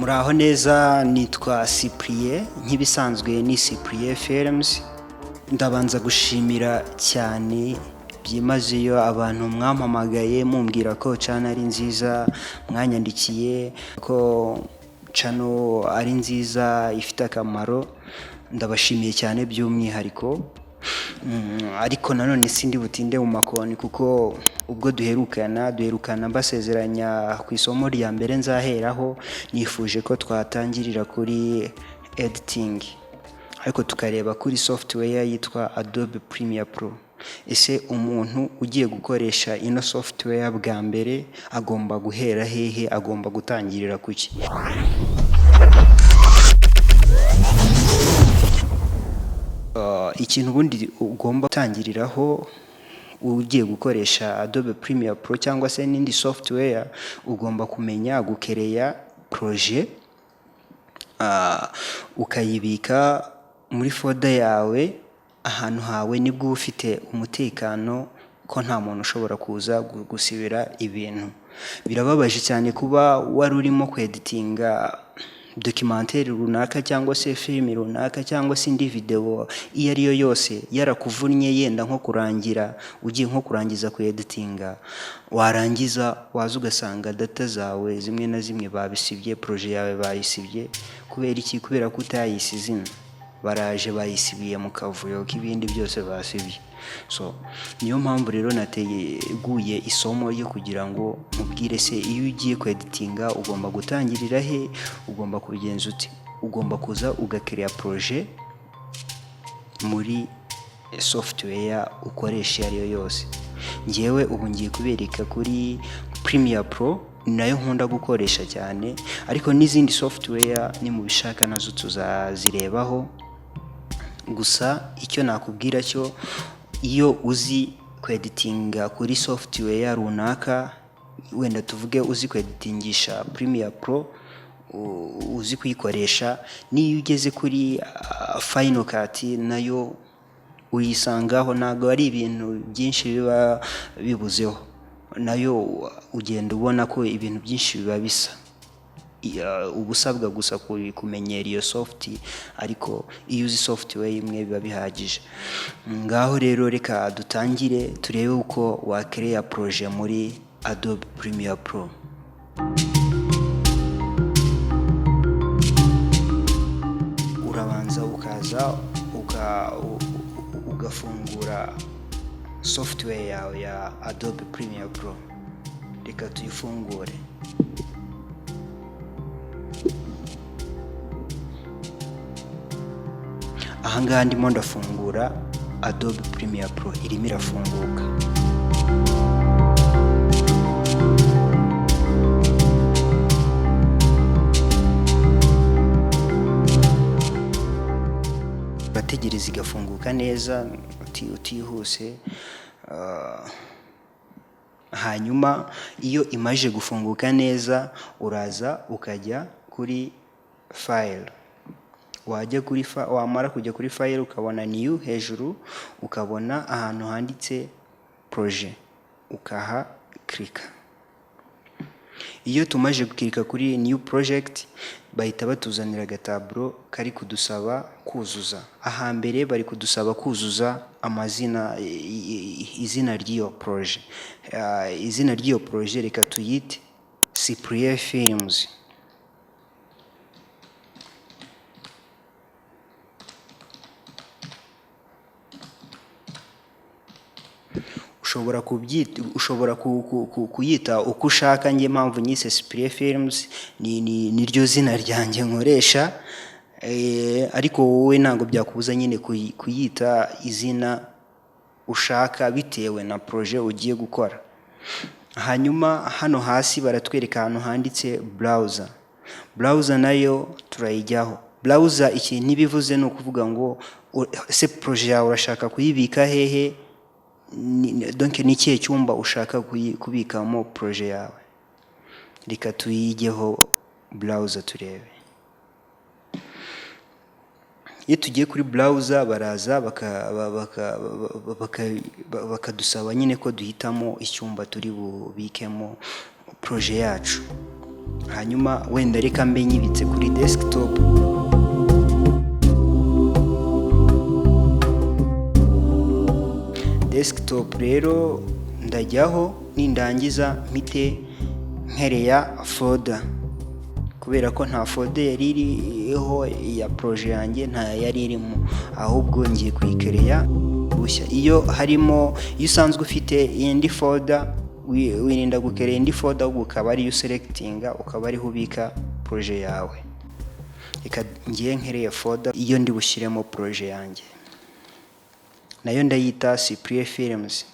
Muraho neza, nitwa Cyprien, nk'ibisanzwe ni Cyprien Films. Ndabanza gushimira cyane byimazeyo abantu mwampamagaye mumbwira ko channel ari nziza, mwanyandikiye ko channel ari nziza ifite akamaro, ndabashimiye cyane by'umwihariko. Ariko nanone sindi butinde mu makoni, kuko ubwo duherukana mbasezeranya ku isomo rya mbere nzaheraho, nifuje ko twatangirira kuri editing, ariko tukareba kuri software yitwa Adobe Premiere Pro. Ese umuntu ugiye gukoresha ino software bwa mbere agomba guhera hehe, agomba gutangirira kuki? Ikintu ubundi ugomba gutangiriraho ugiye gukoresha Adobe Premiere Pro cyangwa se n'indi software, ugomba kumenya gukereya projet, ukayibika muri folder yawe ahantu hawe, nibwo uba ufite umutekano ko nta muntu ushobora kuza gusibira ibintu. Birababaje cyane kuba wari urimo kweditinga documentaire runaka cyangwa se filime runaka cyangwa se indi video iyo ari yo yose yarakuvunnye, yenda nko kurangira ugiye nko kurangiza kuyeditinga, warangiza waza ugasanga data zawe zimwe na zimwe babisibye, projet yawe bayisibye. Kubera iki? Kubera ko utayise izina, baraje bayisibiye mu kavuyo k'ibindi byose basibye. So niyo mpamvu rero nateguye isomo ryo kugira ngo mubwire se iyo ugiye kweditinga ugomba gutangirira he, ugomba kubigenza ute. Ugomba kuza ugakereya projet muri software ukoresha iyo ari yo yose. Njyewe ubu ngiye kubereka kuri Premiere Pro, nayo nkunda gukoresha cyane, ariko n'izindi software nimubishaka nazo tuzazirebaho. Gusa icyo nakubwira cyo, iyo uzi kweditinga kuri software runaka, wenda tuvuge uzi kweditingisha Premiere Pro, uzi kuyikoresha, n'iyo ugeze kuri Final Cut nayo uyisangaho, ntabwo ari ibintu byinshi biba bibuzeho, nayo ugenda ubona ko ibintu byinshi biba bisa. Uba usabwa gusa kumenyera iyo soft, ariko iyo uzi software imwe biba bihagije. Ngaho rero reka dutangire turebe uko wakereya projet muri Adobe Premiere Pro. Urabanza ukaza ugafungura software yawe ya Adobe Premiere Pro. Reka tuyifungure. Ahangaha ndimo ndafungura Adobe Premiere Pro, irimo irafunguka. Urategereza igafunguka neza utihuse. Hanyuma iyo imaze gufunguka neza, uraza ukajya kuri file. Wajya kuri wamara kujya kuri file ukabona new hejuru, ukabona ahantu handitse projet, ukahakirika. Iyo tumaze gukirika kuri new project, bahita batuzanira agataburo kari kudusaba kuzuza. Ahambere bari kudusaba kuzuza amazina, izina ry'iyo projet. Izina ry'iyo projet reka tuyite Cyprien Films. Ushobora kubyita, ushobora kuyita uko ushaka. Njye mpamvu nyise Cyprien Films ni niryo zina ryanjye nkoresha, ariko wowe ntabwo byakubuza nyine kuyita izina ushaka bitewe na projet ugiye gukora. Hanyuma hano hasi baratwereka ahantu handitse browser. Browser nayo turayijyaho. Browser ikintu ibivuze ni ukuvuga ngo ese projet yawe urashaka kuyibika hehe, donc ni ikihe cyumba ushaka kubikamo projet yawe. Reka tuyigeho browser turebe. Iyo tugiye kuri browser baraza bakadusaba nyine ko duhitamo icyumba turi bubikemo projet yacu. Hanyuma wenda reka mbe nyibitse kuri desktop. Desktop rero ndajyaho, nindangiza mpite nkereya folder, kubera ko nta folder yari iriho ya projet yanjye, nta yari irimo, ahubwo ngiye kuyikereya bushya. Iyo harimo, iyo usanzwe ufite indi folder, wirinda gukereya indi folder, ahubwo ukaba ariyo uselectinga, ukaba ariho ubika projet yawe. Reka ngiye nkereye folder iyo ndi bushyiremo projet yanjye, nayo ndayita Cyprien Films.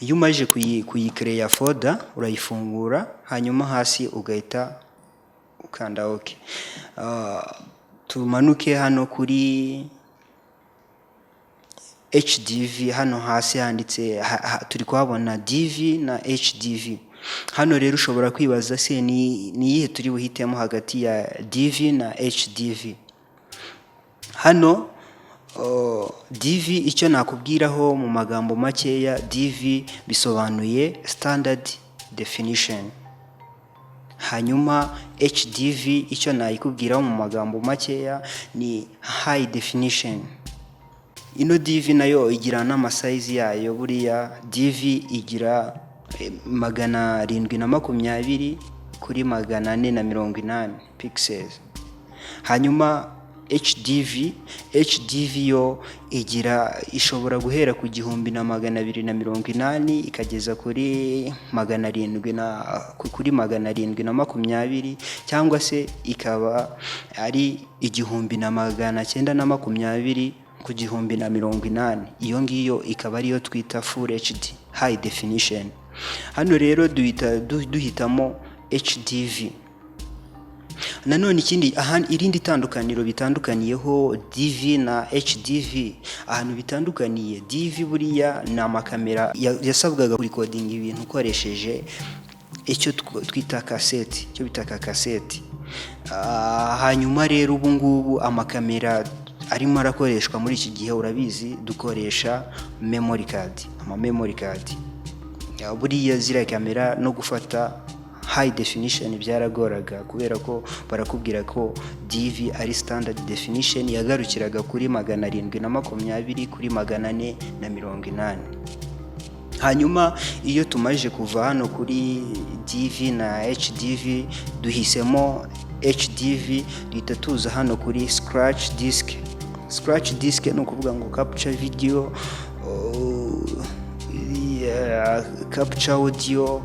Iyo umaze kuyikereya folder, urayifungura, hanyuma hasi ugahita ukanda OK. Tumanuke hano kuri HDV. Hano hasi handitse, turi kuhabona DV na HDV. Hano rero ushobora kwibaza se ni iyihe turi buhitemo hagati ya DV na HDV? Hano DV, icyo nakubwiraho mu magambo makeya, DV bisobanuye standard definition. Hanyuma HDV, icyo nayikubwiraho mu magambo makeya ni high definition. Ino DV nayo igira n'amasize yayo. Buriya DV igira 720 kuri 480 pixels. Hanyuma HDV, HDV yo igira, ishobora guhera ku 1280 ikageza kuri 700 na kuri 720, cyangwa se ikaba ari 1920 ku 1080. Iyo ngiyo ikaba ariyo twita full HD, high definition. Hano rero duhita duhitamo HDV. Nanone ikindi, irindi tandukaniro bitandukaniyeho DV na HDV, ahantu bitandukaniye, DV buriya ni amakamera yasabwaga kurikodinga ibintu ukoresheje icyo twita kaseti, icyo bita kaseti. Hanyuma rero ubu ngubu amakamera arimo arakoreshwa muri iki gihe, urabizi, dukoresha memory card, ama memory card. Buriya ziriya kamera no gufata high definition byaragoraga, kubera ko barakubwira ko DV ari standard definition, yagarukiraga kuri 720 kuri 480. Hanyuma iyo tumaze kuva hano kuri DV na HDV, duhisemo HDV, duhita tuza hano kuri scratch disk. Scratch disk ni ukuvuga ngo capture video, yeah, capture audio,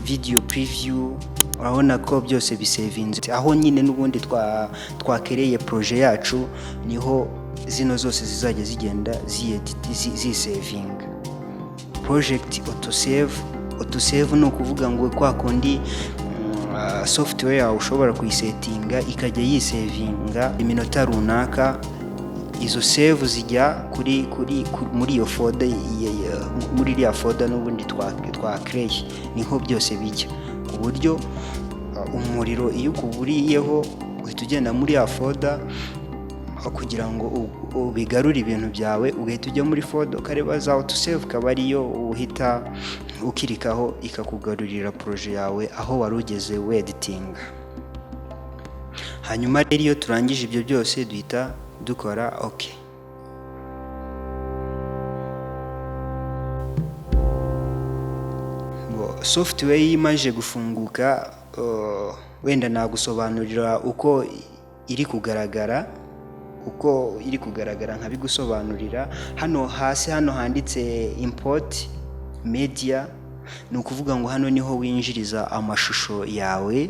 video preview. Urabona ko byose bisevinze aho nyine n'ubundi twakereye projet yacu, niho zino zose zizajya zigenda zisevinga. Project autosave. Autosave ni ukuvuga ngo kwa kundi software yawe ushobora kuyisetinga ikajya yisevinga iminota runaka, izo save zijya kuri muri iyo folder, muri iriya folder n'ubundi twakereye, niho byose bijya, ku buryo umuriro iyo ukuburiyeho uhita ugenda muri ya folder kugira ngo ubigarure ibintu byawe, ugahita ujya muri folder ukareba za autosave, ukaba ariyo uhita ukirikaho ikakugarurira projet yawe aho wari ugeze weditinga. Hanyuma rero iyo turangije ibyo byose, duhita dukora OK. Software iyo imaze gufunguka, wenda nagusobanurira uko iri kugaragara, uko iri kugaragara nkabigusobanurira. Hano hasi, hano handitse import media, ni ukuvuga ngo hano niho winjiriza amashusho yawe.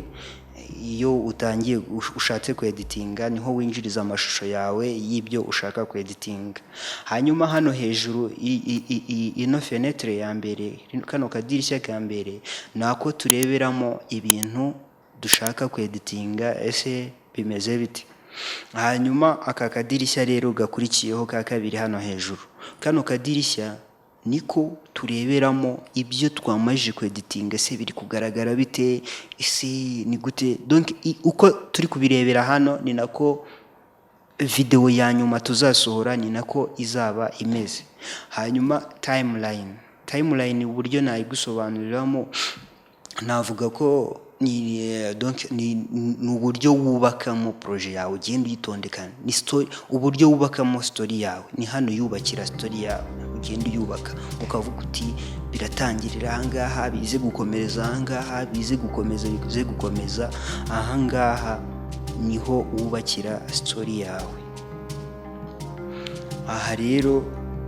Iyo utangiye ushatse kweditinga, niho winjiriza amashusho yawe y'ibyo ushaka kweditinga. Hanyuma hano hejuru, ino fenêtre ya mbere, kano kadirishya ka mbere, ni ako tureberamo ibintu dushaka kweditinga, ese bimeze bite. Hanyuma aka kadirishya rero gakurikiyeho ka kabiri hano hejuru, kano kadirishya niko tureberamo ibyo twamaze kweditinga, ese biri kugaragara bite, ese ni gute. Donc uko turi kubirebera hano ni nako Videwo ya nyuma tuzasohora ni nako izaba imeze. Hanyuma timeline, timeline uburyo nayigusobanuriramo, navuga ko ni, donc, ni uburyo wubakamo projet yawe, ugenda uyitondekana. Ni story, uburyo wubakamo story yawe. Ni hano yubakira story yawe, ugenda uyubaka ukavuga uti: "Biratangirira ahangaha, bize gukomereza ahangaha, bize gukomeza, bize gukomeza ahangaha." Niho wubakira story yawe. Aha rero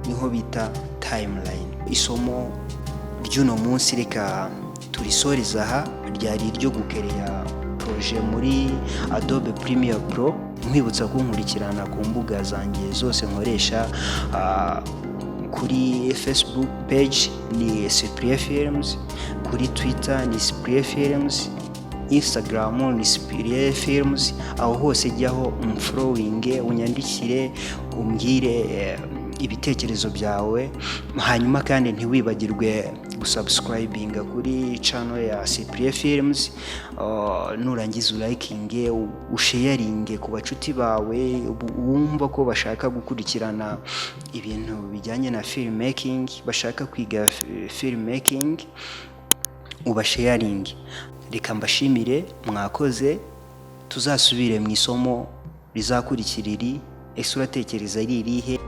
niho bita timeline. Isomo ry'uno munsi reka turisoreze aha, ryari iryo gukereya projet muri Adobe Premiere Pro. Nkwibutsa kunkurikirana ku mbuga zanjye zose nkoresha. Kuri Facebook page ni Cyprien Films, kuri Twitter ni Cyprien Films, Instagram ni Cyprien Films. Aho hose jyaho umfollowinge, unyandikire, umbwire ibitekerezo byawe. Hanyuma kandi ntiwibagirwe gusubscribinga kuri channel ya Cyprien Films. Nurangiza urayikinge, usharinge ku bacuti bawe wumva ko bashaka gukurikirana ibintu bijyanye na filmmaking, bashaka kwiga filmmaking, ubasharinge. Reka mbashimire, mwakoze. Tuzasubire mu isomo rizakurikira iri. Ese uratekereza ari irihe?